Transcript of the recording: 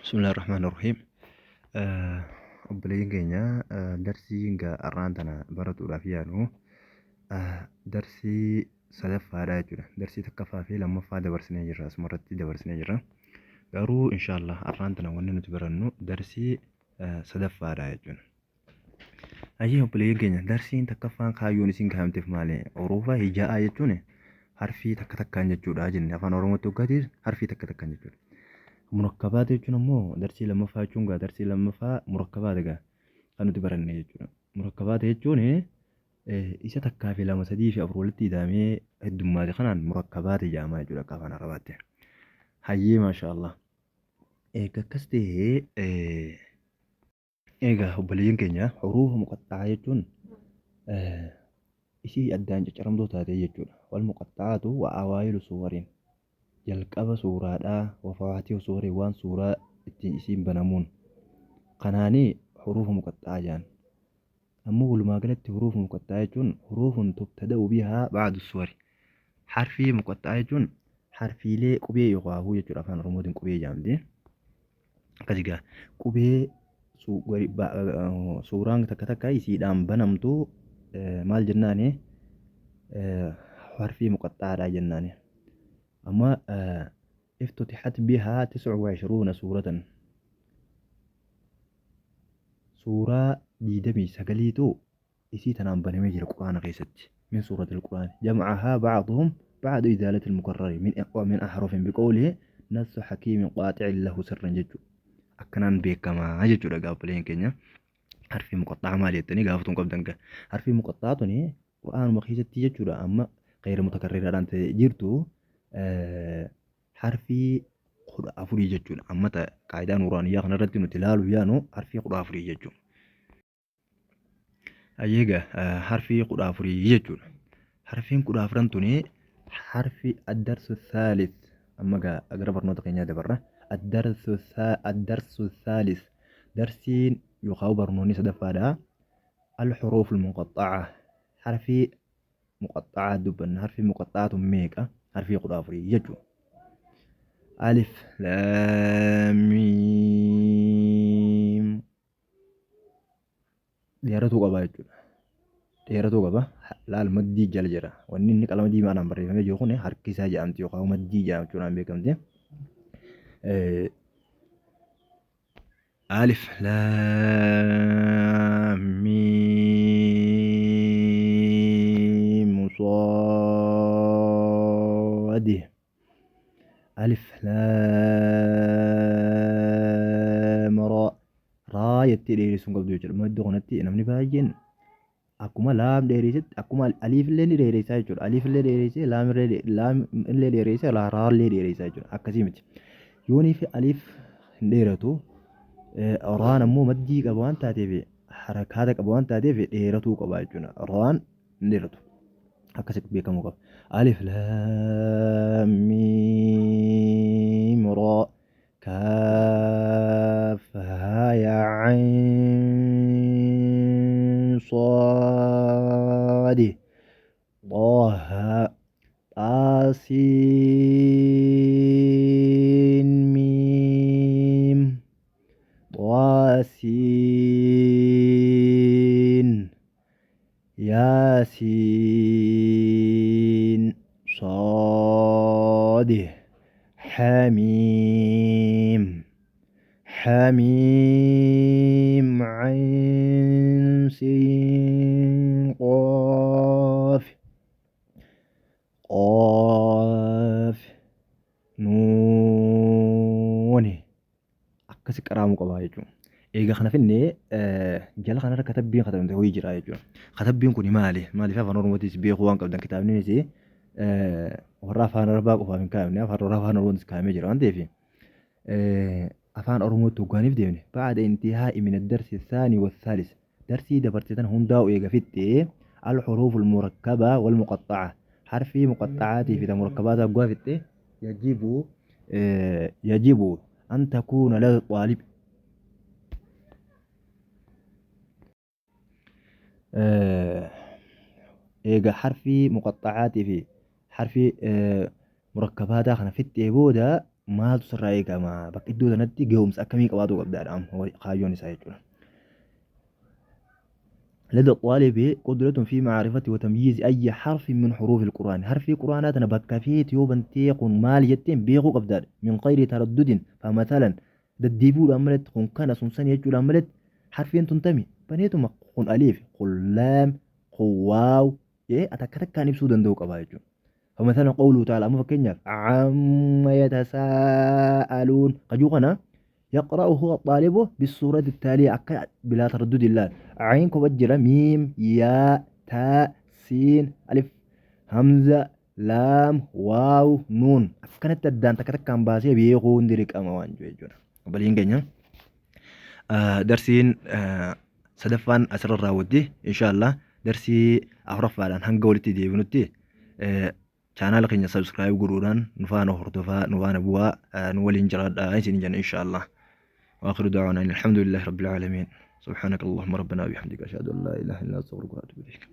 Bismillaahi Rahmaani Rahiim. Obboleeyyan keenya darsii egaa har'aan tana baratuudhaaf yaanu darsii sadaffaadha jechuudha. Darsii takkaffaa fi lammaffaa dabarsinee jirra asumarratti dabarsinee jirra. Garuu inshaallah har'aan tana wanni nuti barannu darsii sadaffaadha jechuudha. Hayyee obboleeyyan keenya darsiin takkaffaan kaayyoon isin kaayamteef maali? Hurufa hijaa'aa jechuun harfii takka takkaan jechuudha jenne afaan Oromootti hoggaatiif harfii takka takkaan jechuudha. Murakkabaata jechuun ammoo darsii lammaffaa jechuun gaa darsii lammaffaa murakkabaata gaa kan nuti baranne jechuudha. Murakkabaata jechuun isa takkaa fi lama sadii fi afur walitti ida'amee heddummaate kanaan murakkabaata jedhama jechuudha akka afaan Arabaatti. Hayyee maashaallah. Eega akkas ta'ee Egaa obboleeyyan keenya huruufa muqaxxa'aa jechuun isii addaan caccaramtuu taatee jechuudha. Wal muqaxxa'aatu wa awaayilu suwariin jalqaba suuraadhaa wa fawaatihu suwariin waan suuraa ittiin isiin banamuun kanaanii huruufa muqaxxa'aa jedhan. Ammoo walumaa galatti huruufa muqaxxa'aa jechuun huruufun tubtada'u bihaa ba'du suwari. Harfii muqaxxa'aa jechuun harfiilee qubee yookaan jechuudha afaan Oromootiin qubee jedhamti. Akkasi gaa qubee suuraan takka takka isiidhaan banamtu maal jennaani harfii muqaxxaadha jennaani. Amma iftutixat bihaa tis'u wa ishruuna suuratan suuraa 29tu isii tanaan banamee jira qur'aana keessatti min suuratil qur'aan jam'ahaa ba'duhum ba'du izaalatil mukarrari min min ahrufin biqawlihi nassu hakiimin qaaxi'in lahu sirran jechu akkanaan beekamaa jechuudha gaa obboleeyyan keenya harfii muqaxxaa maali jettanii gaafatuu hin qabdan gaa harfii muqaxxaa tuni qur'aanuma keessatti jechuudha amma khayra mutakarriraadhaan ta'e jirtu harfii 14 jechuudha amma ta qaayidaa nuuraaniyyaa kanarratti nuti ilaalu yaanu harfii 14 jechuudha. Egaa harfii 14 jechuudha. Harfiin 14 tuni harfi addarsu thaalith amma egaa gara barnoota keenyaa dabarra. Addarsu thaalith darsiin yookaan barnoonni sadaffaadha. Al-huruuf al-muqaxxa'a harfii muqaxxa'aa dubbanna. Harfii muqaxxa'aa tun meeqa? Harfii 14 jechuudha. Alif laam miim dheeratuu qaba jechuudha. Dheeratuu qaba. Laal maddii jala jira. Wanni inni qalama diimaadhaan barreeffamee jiru kun harkisaa jedhamti yookaan maddii jedhamuudhaan beekamti. Alif laam miim saad. Alif laam raa raa jettee dheeressuu hin qabdu jechuudha. Iddoo kanatti namni baay'een akkuma laam dheeressetti akkuma aliif illee ni dheeressaa jechuudha. Aliif illee dheeressee laam illee laam illee dheeressee raa illee dheeressaa jechuudha. Akkasii miti. Yoonii fi aliif hin dheeratu raan ammoo maddii qaba waan taateef harakaata qaba waan taateef dheeratuu qaba jechuudha. Raan hin dheeratu. Akkasitti beekamuu qaba. Alif laam miim raa kaaf haa yaa ayn saad xaaha xaasiin miim xaasiin Yaasiin Saad Xaamiim Xaamiim Cayn Siin Qaaf Qaaf Nuun akkasi qaraamuu qabaa jechuudha. Eega kana finne jala kanarra katabbiin katabamte wayii jira jechuudha. Katabbiin kun maali? Maaliif afaan Oromootis beekuu waan qabdan kitaabnis warra afaan Arabaa qofaaf hin kaa'amne afaan warra afaan Oromootis kaa'amee jira waan ta'eef afaan Oromootti hoggaaniif deemne ba'ada intihaa'i min ad-darsi thaani wa thaalis darsii dabarte tan hundaa'u eega fixxe al-huruuful murakkabaa wal muqaxxa'a harfii muqaxxa'aatii fi ta murakkabaataa hoggaa fixxe yajibu yajibu an takuuna lada xaalib eega harfii muqaxxa'aatii fi harfii murakkabaataa kana fixxee booda Maaltu sirraa eegama? Bakka iddoo sanatti gahumsa akkamii qabaatu qabdaadha amma kaayyoon isaa jechuudha. لدى الطالب قدرة في معرفة وتمييز أي حرف من حروف القرآن. حرف قرآن تنا bakka feete yoo bantee kun maal jetteen beekuu qabdaadha. من غير تردد. فمثلا deddeebi'uudhaan malatti kun kana sun san jechuudhaan malatti harfiin tun tami baneetuma kun aliif, kun laam, kun waaw jedhee takka takkaan ibsuu danda'uu qaba jechuudha. فمثلا قوله تعالى amma fakkeenyaaf عم يتساءلون kajuu kana يقرأه الطالب بالصورة التالية akka بلا تردد ilaal. عين kopha jira, miim, yaa, taa, siin, alif, hamza, laam, waaw, nuun akkanatti addaan takka takkaan baasee beekuun dirqama waan jiru jechuudha. Obboleeyyan keenya, darsiin sadaffaan asirra raawwatti. Inshaallah darsii afuraffaadhaan hanga walitti deebinutti chaanaala keenya subscribe godhuudhaan nu faana hordofaa, nu faana bu'aa, nu waliin jiraadhaa isin jenna inshaallah. وآخر دعوانا أن الحمد لله رب العالمين. سبحانك اللهم ربنا وبحمدك، أشهد أن لا إله إلا أنت، أستغفرك وأتوب إليك.